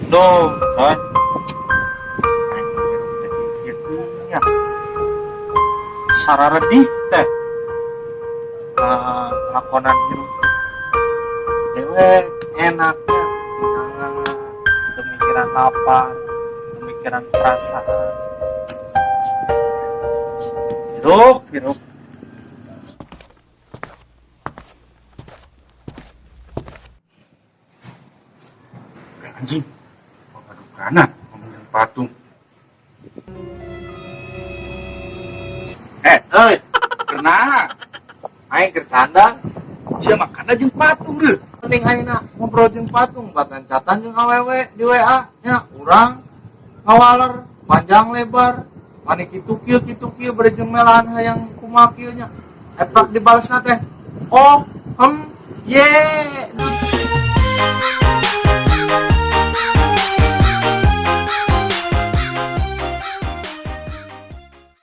Duh, coy. Aing hirup teh kieu nya. Sararedih teh. Lakonan hirup teh. Dewek enaknya tinggal pemikiran lapar, pemikiran perasaan. Hirup, hirup. Anjing, kanan ngomongin patung. Eh, euy, Kena, aing keur kandang. Sia makan aja patung deh. Mending ayeuna ngobrol jeung patung batan catan jeung awewe di WA nya urang ngawaler panjang lebar mani kitu kieu kitu kieu bari jeung melahan hayang kumaha kieu nya eprak dibalesna teh oh ye.